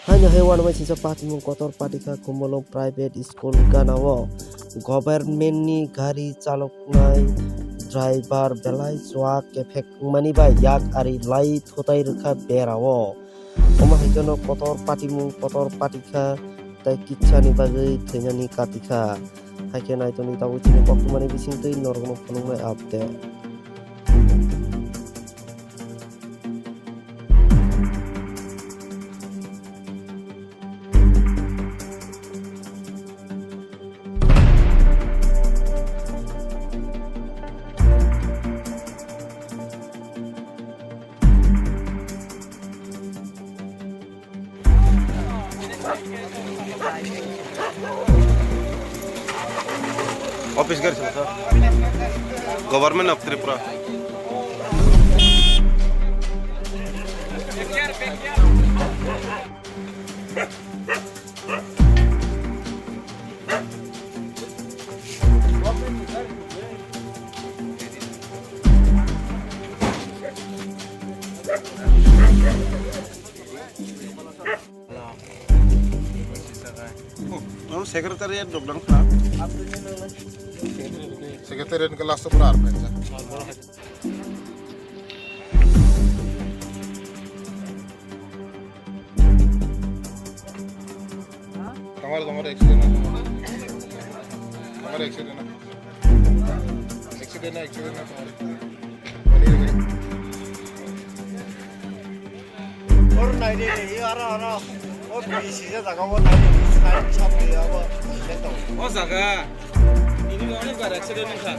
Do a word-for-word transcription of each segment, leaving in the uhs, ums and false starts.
Haino hai uanamai sijak patimung kotor patikha Khumulwng Private School ganao government ni gari chaloknai driver belai chuak kephek wngmani bai yak ari lai thutai rwkha berao. Omo hai kheno kotor patimung kotor patikha tei kitsani bagwi thwinani katikha. Hai khe naitoni tabuk chini koktwmani bisingtwi norokno phunuknai update. Office gari sila, sir. Government of Tripura. Oh, secretariat dok dang kha. Secretariat ke last pura ar kha. Kamar, kamar accident na. Kamar accident na. Accident na, accident na kamar. Mani re. Or nai re, ye aro, aro. O bisi ja jaga o nai re, sai chap re abo. O jaga. Ini onek bar accident wngkha.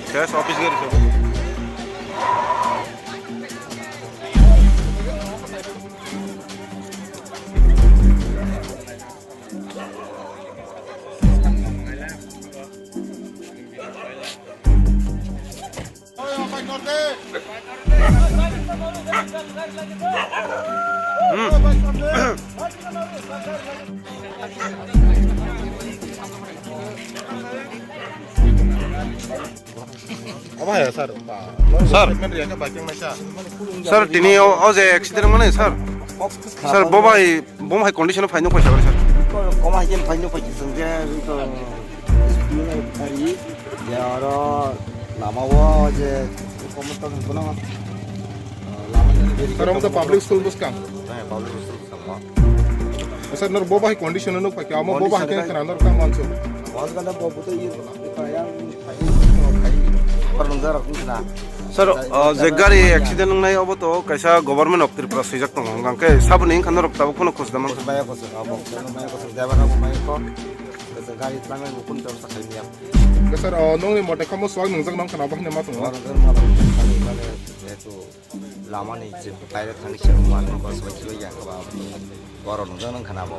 Ses office gari sabo. Omo hai, sir. Sir. Statement riya khe bai khe naisa. Sir, tini o, o je accident mane, sir. Sir, bo bai, bo hai condition o phaino paisa, sir. Koma hai khe phaino paisa, sir. Je, to, je, aro lama o je, komo to, kono, lama ni. Sir, omo to public school bwskang. Hai, public school bwskang. Sir, nor bo bai condition no paikha, amo bo bai khe khna nor kam mansu. Sir, o je gari accident wngnai obo to kaisa government of Tripura swijak tongo, hwnkhe saboni wngkha norok tabuk phano khosda mankha. Sir, o nongni mote kamo swak nungjak nang khna bo hwnwi ma tongo. Lamani je kaira thangni se mani bus bai chilai ya kaba. Borok nungjak nang khana bo.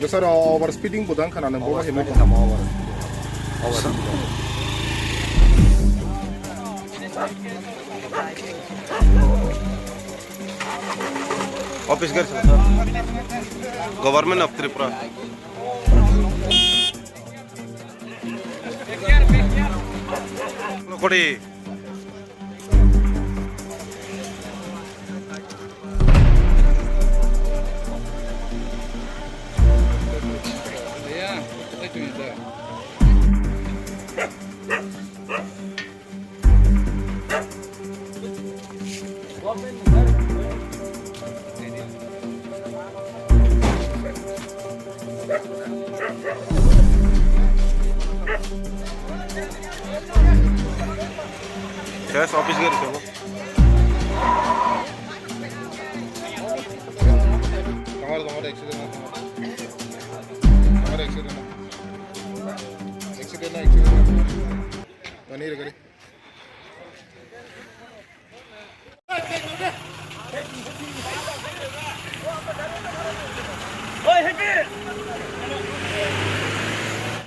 Sir, over speeding bo dang khana nang bo. Over speeding kama over. Over speeding. Office gari sir. Government of Tripura. Kodi. Ses office gari sabo. Kamar, kamar accident na, kamar. Kamar accident na. Accident na, accident na. Mani re gari.